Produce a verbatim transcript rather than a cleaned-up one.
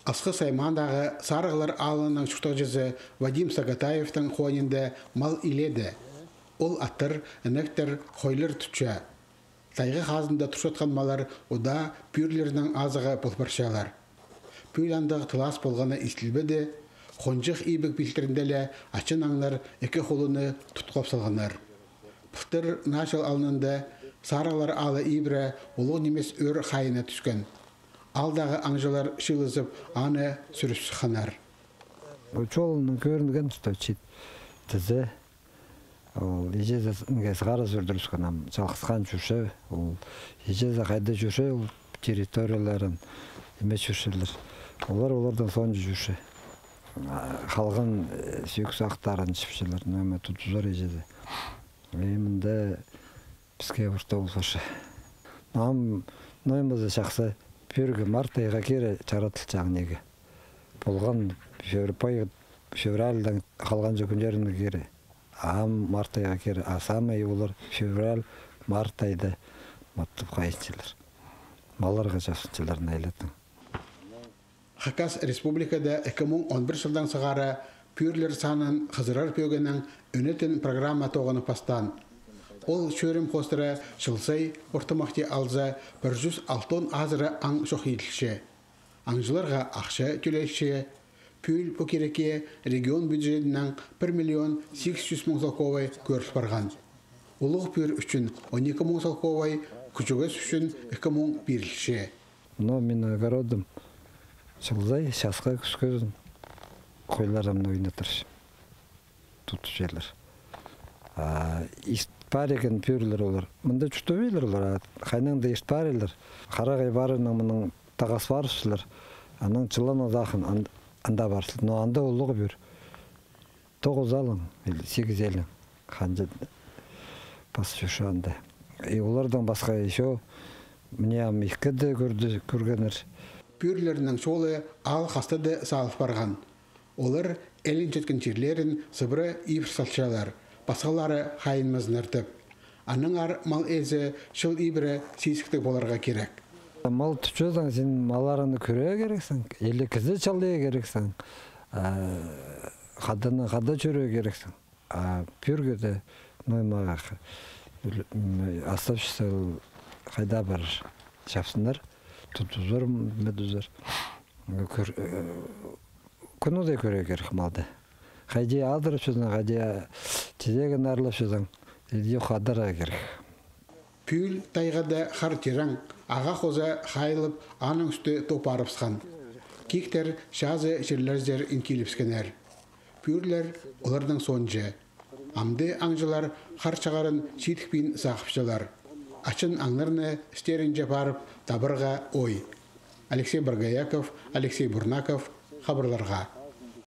Асхыс аймаандағы Сарығлар аалының чуртағҷызы Вадим Сагатаевтің хонинда мал иледе. Ол аттар, інектер, хойлар тутча. Тайға хазында турчатхан маллар удаа пӱӱрлернің азығы пол парчалар. Пӱӱл андағ тылас полғаны истілбеде, хонҷых ибіг пилтірінде ле ачын аңнар ікі холыны тутхап салғаннар. Пылтыр наа чыл алнында Сарығлар аалы ибіре улуғ нимес ӧӧр хайына тӱскен. Аалдағы аңҷылар чыылызып, аны сӱріп сыхханнар. Чолынаң кӧрінген, что чит тізе. Ол иҷезі ниме сығара сӱрдіріскен, ам чалғысхан чӧрче. Ол иҷезі хайда чӧрче, ол территорияларын ниме чӧрчелер. Олар оларның соонҷа чӧрче. А, халған, э, сӧӧк-сағаттарын чіпчелер, ниме тудызар иҷезі. И мында піске орта полча. Ам ноо ниме дее чахсы, пӱӱрге март айға кире чаратылча ниме. Полған февр-, пай-, февральдаң халғанҷы кӱннеріне кире. Ам март айға кире. А самай олар февраль, март айда маттап хайынчалар. Малларға чапсынчалар найлаттың. Хакас Республикада ікі муң он пір чылдаң сығара пӱӱрлер санын хызырар пӧгіннең ӧнетін программа тоғынып пастаан. Ол чӧрім хоостыра чыл сай ортымахти алза пір чӱс алтон азыра аң чох иділче. Аңҷыларға ахча тӧлелче. Пӱӱл пу кирекке регион бюджетінең пір миллион сигіс чӱс муң салковай кӧріл парған. Улуғ пӱӱр ӱчӱн он ікі муң салковай, кӱчӱгес ӱчӱн ікі муң пирілче. Но минің огородым чыл сай, часха, кӱскӱзін хойларым ойнаттырчам. Тутчалар. А, ирт париген пӱӱрлер олар. Мында чуртабайлар олар, а хайнаң даа ирт парирлар. Харағай парынаң мынаң тағас парыбысчалар. Анаң чыланның сағын ан-, анда парыбысчалар. Но анда улуғ пӱӱр. Тоғызалаң или сигізелең. Ханҷа пас чӧрче анда. И олардаң пасха ещё мына ам ікі дее кӧрді, кӧргеннер. Пӱӱрлернің чолы аал хастада салып парған. Олар ілінчеткен чирлерін сыбыра ибіре салчалар, пасхалары хайынмазыннар тіп. Аннаңар мал иезі чыл ибіре сизіктіг поларға кирек. Мал тутчазаң, син малларыңны кӧрерге кирексің, или кізі чаллирға кирексің, а, хаданаң хада чӧрерге кирексің. А пӱӱрге дее, ну, ниме, астапчатса, ол хайда парар, чапсыннар, тудызар, ниме тудызар. Кӧр-, э, кӱнде кӧрерге кирек малды. Хайди адырапчазың, хайди тизегін аарлапчазың, иди хадарға кирек. Пӱӱл тайғада хар тирең, ағаа хоза хайылып, аның ӱсті топ парыбысхан. Кииктер чазы чирлерзер иңкилібіскеннер. Пӱӱрлер оларның соонҷа. Амды аңҷылар хар чағырын чидікпин сағыпчалар. Ачын аңнарны істерінҷе парып табарға ой. Алексей Боргояков, Алексей Бурнаков, хабарларға.